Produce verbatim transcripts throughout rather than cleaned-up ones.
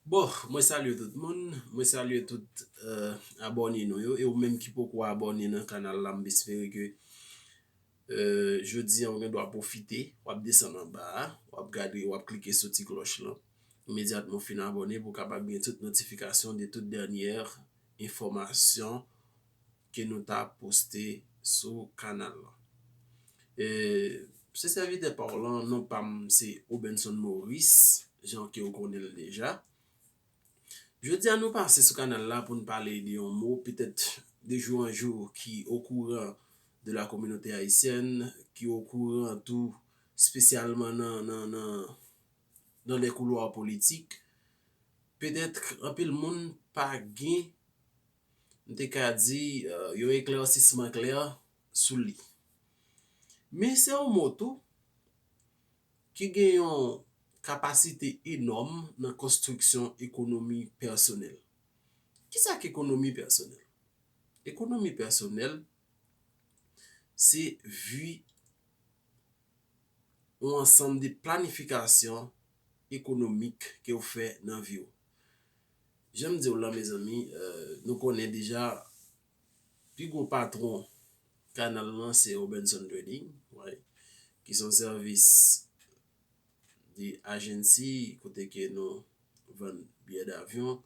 Bon, mwen salye tout moun, mwen salye tout euh, abòne nou yo, e ou menm ki poko abòne nan kanal la, m espere ke euh, jodi an ou gen dwa pwofite, w ap desann anba a, w ap gade, w ap klike sou ti klòch lan. Imedyatman w fin abòne pou w kapab gen tout notifikasyon de tout dènyè enfòmasyon ke nou ta poste sou kanal lan. E, se sèvitè pa w lan, non pa m se Obenson Maurice, jan ke w konnen l deja. Jodi a nou pase sou kanal la pou n pale de yon mo, petèt de jou an jou, ki okouran de la kominote ayisyèn, ki okouran tou espesyalman nan, nan, nan, nan lè koulwa politik. Petèt anpil moun pa gen, m te ka di, euh, yon eklèsisman klè sou li. Men se yon mo tou ki gen yon kapasite enòm nan konstriksyon ekonomi pèsonèl. Kisa k ekonomi pèsonèl? Ekonomi pèsonèl se vi yon ansanm de planifikasyon ekonomik ke w fè nan vi w. Jan m di w lan, mezanmi, euh, nou konnen deja pi gwo patwon kanal lan se Obenson Trading, right? Ki se yon sèvis de agency kote ke nou vann biyè davyon,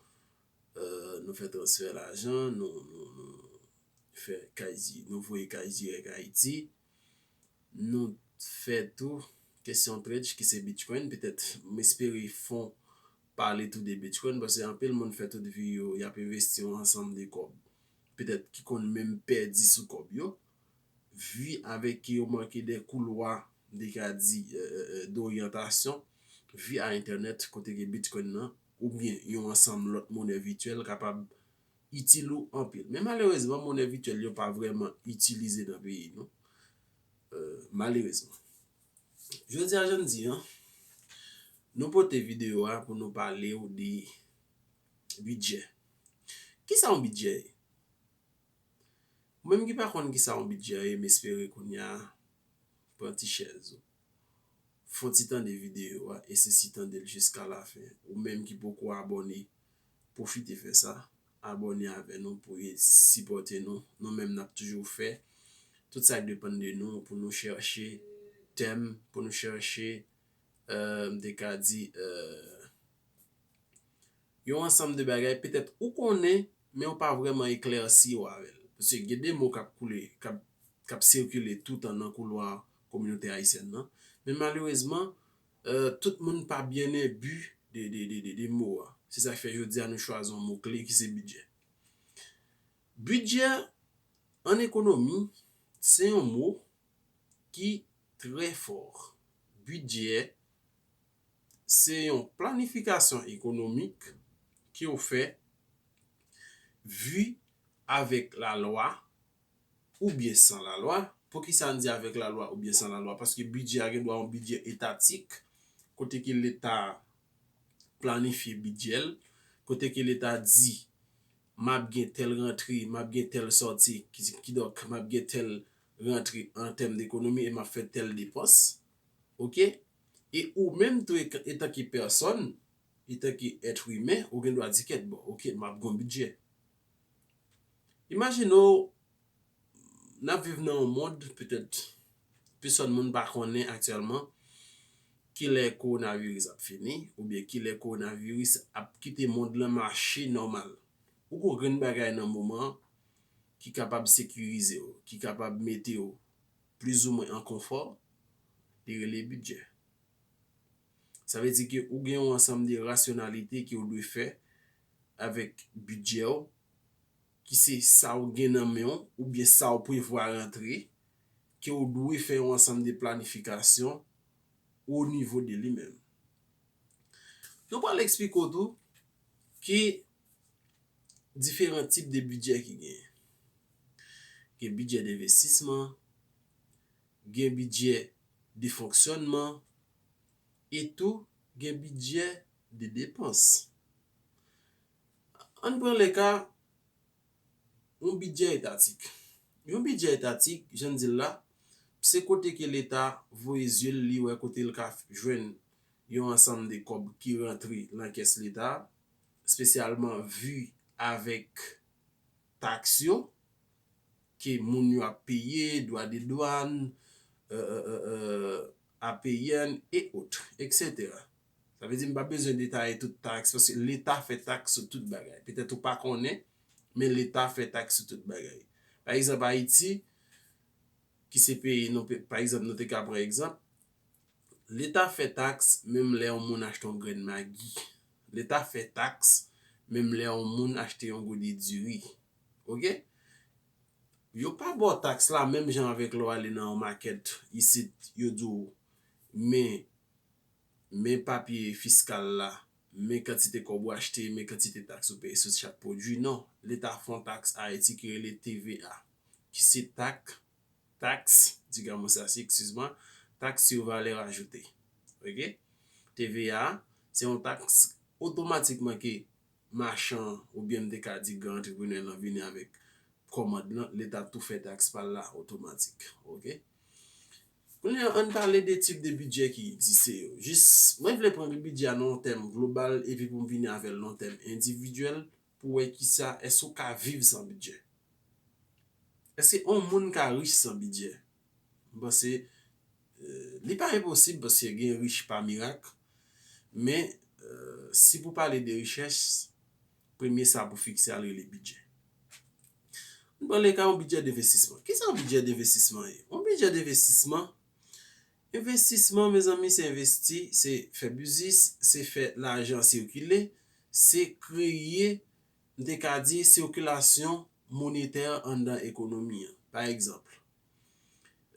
euh, nou fè transfè lajan, nou, nou, nou fè kay di-, nou voye kay dirèk Ayiti. Nou fè tou kesyon trade ki se Bitcoin. Petèt, m espere fon pale tou de Bitcoin, paske anpil moun fè tout vi yo, y ap envesti yon ansanm de kòb. Petèt ki konn menm pèdi sou kòb yo. Vi avèk ke yo manke de koulwa, de ka di, euh, euh, euh, doryantasyon, vi a entènèt, kote ke Bitcoin nan, oubyen yon ansanm lòt monè vityèl kapab itil ou anpil. Men malerezman, monè vityèl yo pa vrèman itilize nan peyi nou. Euh, malerezman. Jodi a, jan m di an, nou pote videyo a pou nou pale w de bidjè. Kisa yon bidjè ye? Ou menm ki pa konn kisa yon bidjè ye, m espere kounye a, pran ti chèz ou. Fon ti tande videyo a e sesi tande l jiska lafen. Ou menm ki poko abòne, pwofite fè sa. Abòne avè nou pou e sipòte nou. Nou menm n ap toujou fè tout sa k depann de nou pou nou chèche tèm, pou nou chèche, euh, m te ka di, euh, yon ansanm de bagay, petèt ou konnen, men ou pa vrèman eklèsi yo avè l. Paske gen de mo k ap koule, k ap, k ap sikile toutan nan koulwa kominote ayisyèn nan. Men malerezman, euh, tout moun pa byen enbi de, de, de, de, de mo a. Se sa k fè jodi a nou chwazi yon mo kle ki se bidjè. Bidjè, an ekonomi, se yon mo ki trè fò. Bidjè, se yon planifikasyon ekonomik ke w fè vi avèk lalwa oubyen san lalwa. Poukisa n di avèk lalwa oubyen san lalwa? Paske bidjè a gen dwa yon bidjè etatik, kote ke Leta planifye bidjè l, kote ke Leta di, m ap gen tèl rantre, m ap gen tèl sòti, ki, kidonk, m ap gen tèl rantre an tèm de ekonomi e m ap fè tèl depans. Oke? E ou menm tou, e-, etanke pèsòn, etanke èt imen, ou gen dwa di, kèt, bon, oke, m ap gen yon bidjè. Imajine w, n ap viv nan yon mond, petèt, pèsòn moun pa konnen aktyèlman kilè kowonaviris ap fini, oubyen kilè kowonaviris ap kite mond lan mache nòmal. Ou gon grenn bagay nan moman an ki kapab sekirize w, ki kapab mete w plizoumwen an konfò, li rele bidjè. Sa vle di ke ou gen yon ansanm de rasyonalite ke w dwe fè avèk bidjè w, ki se sa w gen nan men w, oubyen sa w prevwa rantre, ke w dwe fè yon ansanm de planifikasyon o nivo de li menm. Nou pral eksplike w tou ki diferan tip de bidjè ki genyen. Gen bidjè denvestisman, gen bidjè de fonksyònman, e tou gen bidjè de depans. Ann pran le ka yon bidjè etatik. Yon bidjè etatik, jan n di l la, se kote ke Leta voye zye l, li wè kote l ka jwenn yon ansanm de kòb ki rantre nan kès Leta, espesyalman vi avèk taks yo ke moun yo ap peye, dwa de dwàn, euh, euh, euh, euh, A P N, e ot, et cetera. Sa vle di m pa bezwen detaye tout taks, paske Leta fè taks sou tout bagay. Petèt ou pa konnen, men Leta fè taks sou tout bagay. Pa egzanp, Ayiti, ki se peyi nou, pe- pa egzanp, nou te ka pran egzanp, Leta fè taks menm lè yon moun achte yon grenn magi. Leta fè taks menm lè yon moun achte yon gode diri. Oke? Yo pa ba w taks la menm jan avèk lè w ale nan yon makèt isit, yo di w, men, men papye fiskal la, men kantite kòb ou achte, men kantite taks ou peye sou chak pwodui. Non, Leta fè yon taks Ayiti ki rele T V A, ki se tak, taks, diga mwen sa si, excuse-moi, taxe sur valeur ajoutée. Oke? T V A, se yon taks otomatikman ke machan, oubyen m te ka di gran antreprenè lan vini avèk kòmand lan, Leta tou fè taks pa l la otomatik. Oke? Kounye a, ann pale de tip de bidjè ki egziste yo. Jis, mwen vle pran bidjè a nan yon tèm global, epi pou m vini avè l nan yon tèm endividyèl, pou wè kisa, èske w ka viv san bidjè? Èske yon moun ka rich san bidjè? M panse, euh, li pa enposib, paske gen rich pa mirak, men, euh, si pou pale de richès, premye sa pou fikse a l rele bidjè. Nou pran le ka yon bidjè denvestisman. Kisa yon bidjè denvestisman ye? Yon bidjè denvestisman, envestisman, mezanmi, se envesti, se fè biznis, se fè lajan sikile, se kreye, m te ka di, sikilasyon monetè anndan ekonomi an. Pa egzanp,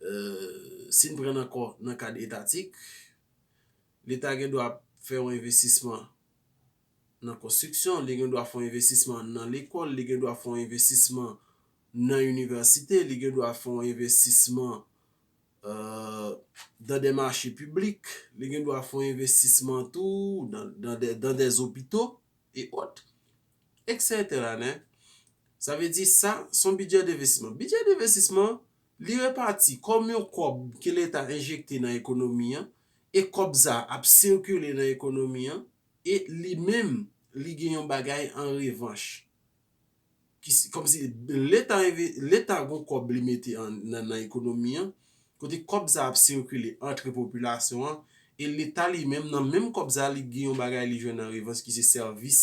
euh, si n pran ankò nan kad etatik, Leta gen dwa fè yon envestisman nan konstriksyon, li gen dwa fè yon envestisman nan lekòl, li gen dwa fè yon envestisman nan inivèsite, li gen dwa fè yon envestisman, euh, dans des marchés publics, li gen dwa fè yon envestisman tou dans, dans des, dans des hôpitaux et autres, et cetera, nen. Sa vle di sa, se yon bidjè denvestisman. Bidjè denvestisman, li repati kòm yon kòb ke Leta enjekte nan ekonomi an, e kòb sa ap sikile nan ekonomi an, e li menm, li gen yon bagay an revanch. Ki, kòmsi Leta, Leta gon kòb li mete an, nan, nan ekonomi an, kote kòb sa ap sikile antre popilasyon an, e Leta li menm, nan menm kòb sa, li gen yon bagay li jwenn an revanch ki se sèvis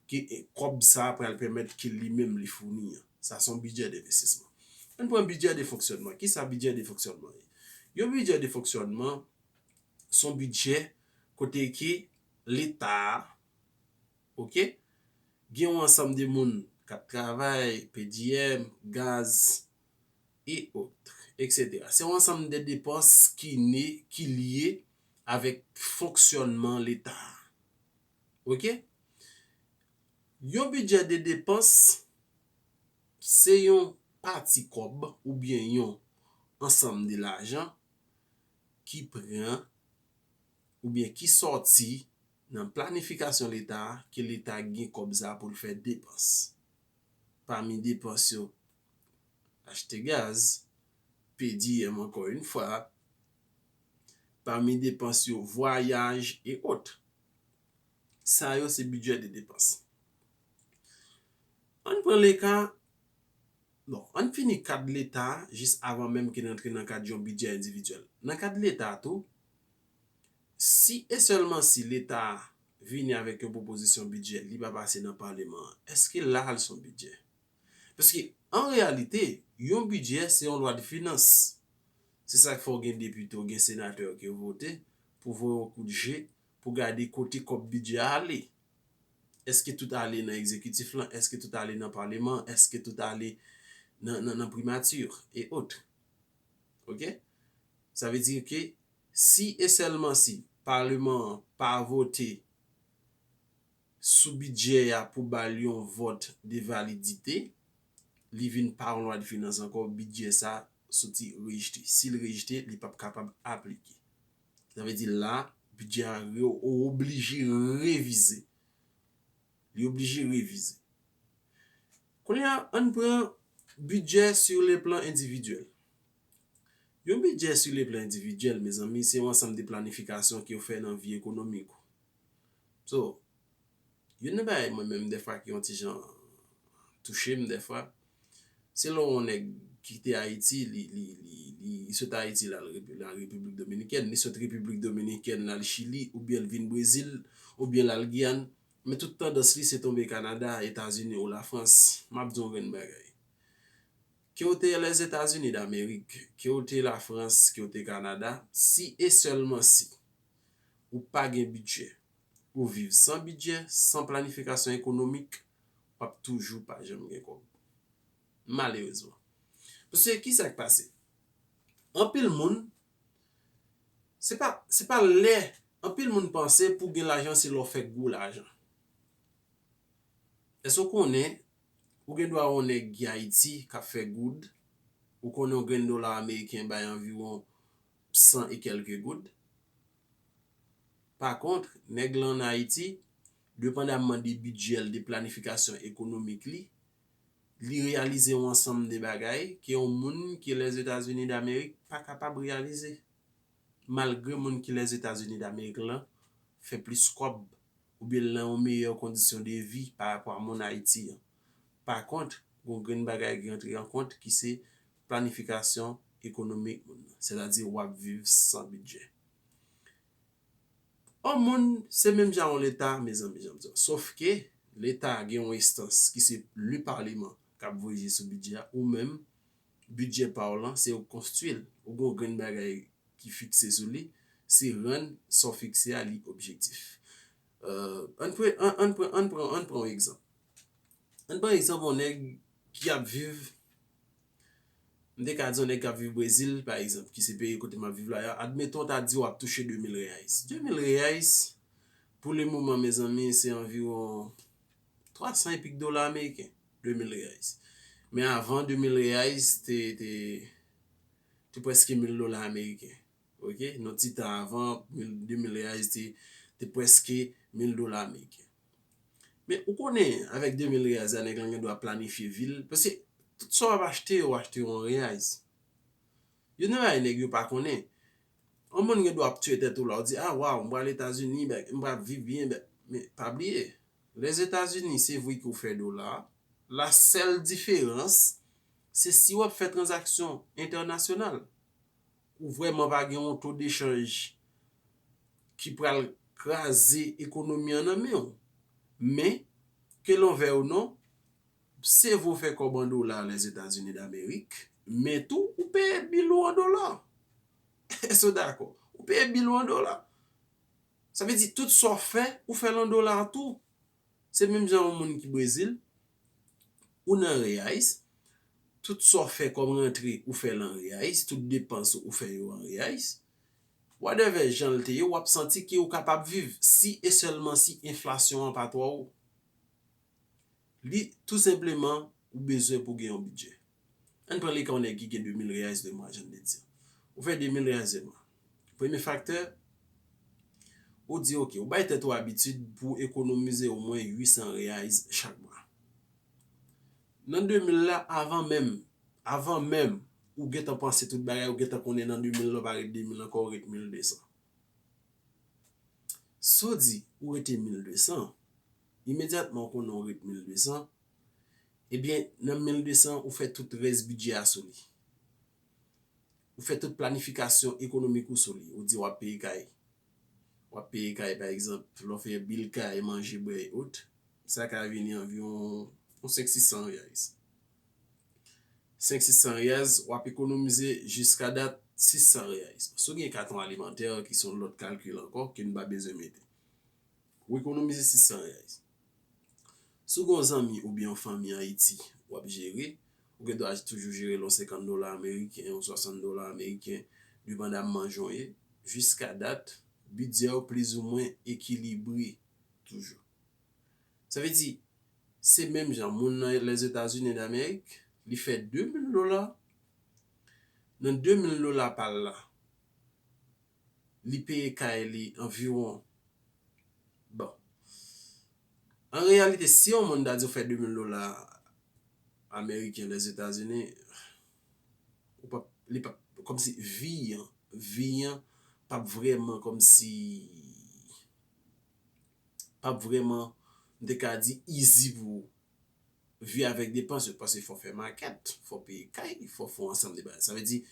ke, e, kòb sa pral pèmèt ke li menm li founi an. Sa se yon bidjè denvestisman. Ann pran bidjè de fonksyònman. Kisa bidjè de fonksyònman ye? Yon bidjè de fonksyònman, se yon bidjè kote ke Leta a, oke, gen yon ansanm de moun k ap travay, P D M, gaz, e ot, et cetera. Se yon ansanm de depans ki ne, ki lye avèk fonksyònman Leta a. Oke? Yon bidjè de depans, se yon pati kòb oubyen yon ansanm de lajan ki pran oubyen ki sòti nan planifikasyon Leta a, ke Leta gen kòb sa pou l fè depans. Pami depans yo, achte gaz, P D M ankò yon fwa, pami depans yo, vwayaj e ot. Sa yo se bidjè de depans. Ann pran le ka, bon, ann fini kad Leta a, jis avan menm ke n antre nan kad yon bidjè endividyèl. Nan kad Leta a tou, si e sèlman si Leta a vini avèk yon pwopozisyon bidjè, li pa pase nan Paleman an, èske la a l se yon bidjè? Paske, an reyalite, yon bidjè se yon lwa de finans. Se sa k fè w gen depite, w gen senatè ke yo vote pou voye yon kout je, pou gade kote kòb bidjè a ale. Èske tout ale nan egzekitif lan? Èske tout ale nan paleman? Èske tout ale nan, nan, nan primati e ot? Oke? Sa vle di ke si e sèlman si paleman an pa vote sou bidjè a pou ba l yon vòt de validite, li vin pa yon lwa de finans ankò, bidjè sa soti rejte. Si l rejte, li p ap kapab aplike. Sa vle di la, bidjè a re-, oblije revize. Li oblije revize. Kounye a, ann pran bidjè sur le plan individuel. Yon bidjè sur le plan individuel, mezanmi, se yon ansanm de planifikasyon ke w fè nan vi ekonomik ou. So, Youn nan bagay mwen menm dèfwa ki yon ti jan touche m dèfwa, se lè yon nèg kite Ayiti, li, li, li, li, li sot Ayiti, l al Repi-, l al Repiblik Dominikèn, li sot Repiblik Dominikèn, l al Chili, oubyen l vin Brezil, oubyen l al Giyàn, men tout tandans li se tonbe Kanada, Etazini ou Lafrans. M ap di yon grenn bagay. Ke w te Lèzetazini Damerik, ke w te Lafrans, ke w te Kanada, si e sèlman si ou pa gen bidjè, ou viv san bidjè, san planifikasyon ekonomik, w ap toujou pa janm gen kòb. Malerezman. Paske ki sa k pase? Anpil moun, se pa, se pa lè, anpil moun panse pou gen lajan se lè w fè gwo lajan. Èske w konnen ou gen dwa wè yon nèg ki Ayiti k ap fè goud, ou konnen yon grenn dola ameriken bay anviwon san e kèlke goud? Pa kont, nèg lan ann Ayiti, depandamman de bidjè l, de planifikasyon ekonomik li, li reyalize yon ansanm de bagay ke yon moun ki Lèzetazini Damerik pa kapab reyalize. Malgre moun ki Lèzetazini Damerik lan fè plis kòb, oubyen l nan yon meyè kondisyon de vi pa rapò a moun Ayiti an. Pa kont, gon grenn bagay ki rantre an kont ki se planifikasyon ekonomik moun nan. Sètadi w ap viv san bidjè. Yon moun, se menm jan yon leta, mezanmi, jan m di w. Sòf ke leta gen yon enstans ki se le paleman k ap voye je sou bidjè a, ou menm, bidjè pa w lan, se ou k konstwi l. Ou gen yon grenn bagay ki fikse sou li, se rann sa w fikse a li objektif. Euh, ann pre-, ann, ann pran, ann pran, ann pran yon egzanp. Ann pran egzanp yon nèg ki ap viv, m te ka di yon nèg k ap viv Brezil, pa egzanp, ki se peyi kote m ap viv la a, admeton w ta di w ap touche de mil reais. De mil reais, pou le moman, mezanmi, se anviwon twa san epik dola ameriken, de mil reais. Men avan de mil reais, te, te, te prèske mil dola ameriken. Ok? Nan ti tan avan, mil, de mil reais te, te prèske mil dola ameriken. Men ou konnen, avèk de mil reais la, nèg lan gen dwa planifye vi l. Paske tout sa w ap achte, w achte yo an reais. Youn nan bagay nèg yo pa konnen. Yon moun gen dwa ap tiye tèt ou la, ou di, ah, waw, m pral Etazini, bèk, m pral viv byen, bèk. Men pa bliye, Lèzetazini, se vre ke w fè dola, la sèl diferans, se si w ap fè tranzaksyon entènasyonal. Ou vrèman pa gen yon to de chanj ki pral kraze ekonomi an nan men w. Men, ke l anvè ou non, se vre w fè kòb an dola Lèzetazini Damerik, men tou, ou peye bil ou an dola. Èske w dakò? Ou peye bil ou an dola. Sa vle di, tout sa w fè, ou fè l an dola tou. Se menm jan yon moun ki Brezil, ou nan reais, tout sa w fè kòm rantre, ou fè l an reais, tout depans ou, ou fè yo an reais. Whatever jan l te ye, w ap santi ke ou kapab viv si e sèlman si enflasyon an pa twò wo. Li, tou senpleman, ou bezwen pou gen yon bidjè. Ann pran le ka yon nèg ki gen de mil reais de mwa, jan m te di. Ou fè de mil reais de mwa. Premye faktè, ou di, ok, ou bay tèt ou abitid pou ekonomize omwen uit san reais chak mwa. Nan de mil la, avan menm, avan menm, ou gentan panse tout bagay, ou gentan konnen nan de mil la, ou pa ret de mil ankò, ou ret mil de san. Si w di ou rete mil de san, imedyatman ou konnen ou ret mil de san, ebyen, nan mil de san, ou fè tout rès bidjè a sou li. Ou fè tout planifikasyon ekonomik ou sou li. Ou di w ap peye kay. W ap peye kay, pa egzanp, lè w fè bil kay, manje, bwè e ot, sa ka vini anviwon yon senk sis san reais. Senk sis san reais, w ap ekonomize jiska dat sis san reais. Si w gen katon alimantè, ki se yon lòt kalkil ankò, ke n pa bezwen mete. Ou ekonomize sis san reais. Si w gen yon zanmi oubyen yon fanmi Ayiti w ap jere, ou gen dwa toujou jere l yon senkant dola ameriken, yon swasant dola ameriken, depandamman jan w ye, jiska dat, bidjè w plizoumwen ekilibre toujou. Sa vle di, se menm jan, moun nan Lèzetazini Damerik, li fè de mil dola, nan de mil dola pa l la, li peye kay li anviwon, bon, an reyalite, si yon moun ta di w fè de mil dola ameriken Lèzetazini, ou p ap, li p ap, kòmsi vi an, vi an p ap vrèman kòmsi, p ap vrèman m te ka di easy pou ou. Viv avèk depans yo, paske fò fè makèt, fò peye kay, fò fè yon ansanm de bagay. Sa vle di,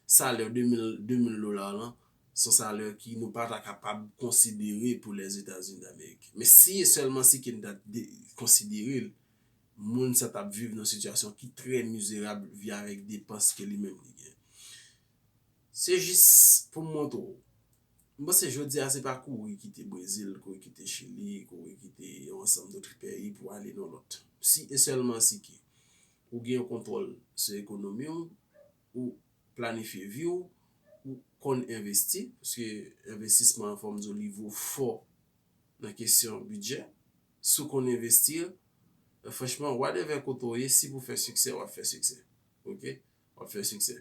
salè de mil, de mil dola lan, se yon salè ki nou pa ta kapab konsidere pou Lèzetazini Damerik. Men si e sèlman si ke n ta de- konsidere l, moun sa t ap viv nan sitiyasyon ki trè mizerab, viv avèk depans ke li menm li gen. Se jis pou m montre w. M panse jodi a se pa kouri kite Brezil, kouri kite Chili, kouri kite yon ansanm dòt peyi pou ale nan lòt. Si e sèlman si ke ou gen yon kontwòl sou ekonomi w, ou planifye vi w, ou konn envesti, paske envestisman an, fò m di w, li vo fò nan kesyon bidjè. Si w konn envesti, franchman, whatever kote w ye, si pou fè siksè, w ap fè siksè. Oke? W ap fè siksè.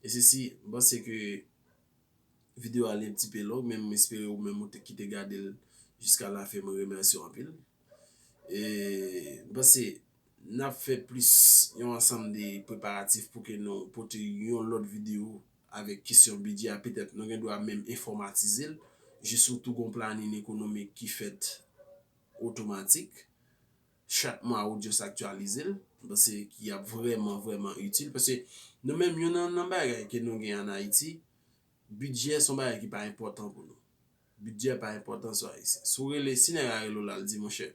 E se si, m panse ke videyo a li yon ti pe long, men m espere ou menm ou te- ki te gade l jiska lafen, mwen remèsye w anpil. E m panse n ap fè plis yon ansanm de preparatif pou ke nou pote yon lòt videyo avèk kesyon bidjè a. Petèt nou gen dwa menm enfòmatize l, jis ou tou gon planin ekonomik ki fèt otomatik. Chak mwa ou just aktyalize l. M panse ki ap vrèman, vrèman itil. Paske nou menm, youn nan, nan bagay ke nou gen ann Ayiti, bidjè se yon bagay ki pa enpòtan pou nou. Bidjè pa enpòtan sou Ayisyen. Si w rele, si nèg la rele w la, l di, monchè,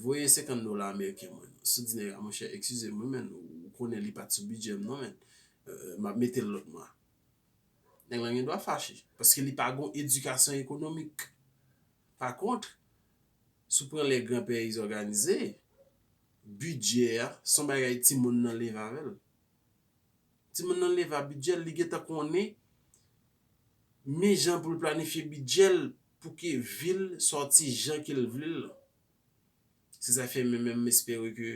voye senkant dola ameriken mwen. Si w di nèg la, monchè, eskize m, wi, men, ou konnen li pa t sou bidjè m non, men, euh, m ap mete l lòt mwa. Nèg la gen dwa fache, paske li pa gon edikasyon ekonomik. Pa kont, si w pran lè gran peyi òganize, bidjè a, se yon bagay timoun nan leve avè l. Timoun nan leve a bidjè l, li gentan konnen men jan pou l planifye bidjè l pou ke vi l sòti jan ke l vle l. Se sa fè mwen menm m espere ke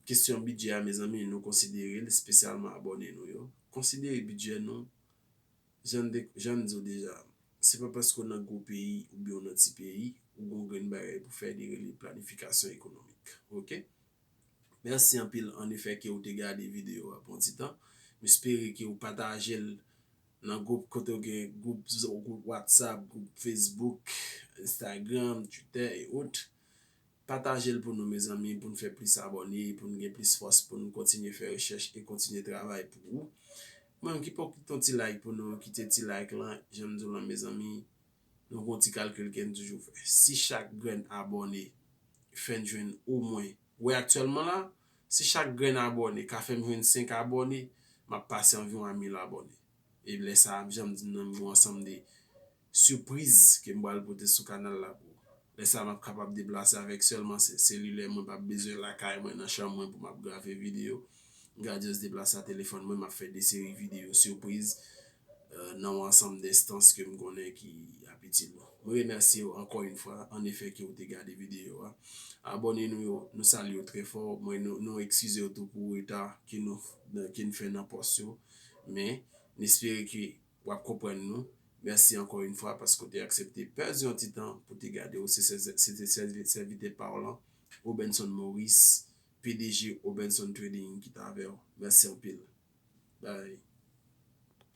kesyon bidjè a, mezanmi, nou konsidere l, espesyalman abòne nou yo. Konsidere bidjè nou, jan n de- jan n di w deja, se pa paske w nan gwo peyi oubyen w nan ti peyi, ou gon grenn bagay pou fè, li rele planifikasyon ekonomik. Oke? Mèsi anpil, annefè, ke w te gade videyo a pou yon ti tan. M espere ke w pataje l nan gwoup kote w gen gwoup, gwoup WhatsApp, gwoup Facebook, Instagram, Twitter e autres. Pataje l pou nou, mezanmi, pou n fè plis abòne, pou n gen plis fòs, pou n kontinye fè rechèch e kontinye travay pou ou. Mwen, ki pa kite yon ti like pou nou, kite ti like lan, jan m di w lan, mezanmi, nou gon ti kalkil ke n toujou fè. Si chak grenn abòne fè n jwenn omwen, wè aktyèlman la, si chak grenn abòne ka fè m jwenn senk abòne, m ap pase anviwon a mil abòne. E lè sa a, jan m di n nan, m gen yon ansanm de sipriz ke m pral pote sou kanal la pou ou. Lè sa a, m ap kapab deplase avèk sèlman se- selilè mwen, m p ap bezwen lakay mwen, nan chanm mwen pou m ap grave videyo. M ka just deplase a telefòn mwen, m ap fè de seri videyo sipriz, euh, nan yon ansanm denstans ke m konnen ki ap itil nou. Mwen remèsye w ankò yon fwa, annefè, ke w te gade videyo a. Abòne nou yo, nou salye w trè fò. Mwen, nou, nou eskize w tou pou reta ke nou, ke n fè nan pòs yo. Men, n espere ke w ap konprann nou. Mèsi ankò yon fwa paske w te aksepte pèdi yon ti tan pou te gade w. Se, se, se te sèvi- sèvitè pa w lan, Obenson Maurice, P D G Obenson Trading ki t avè w. Mèsi anpil. Bye.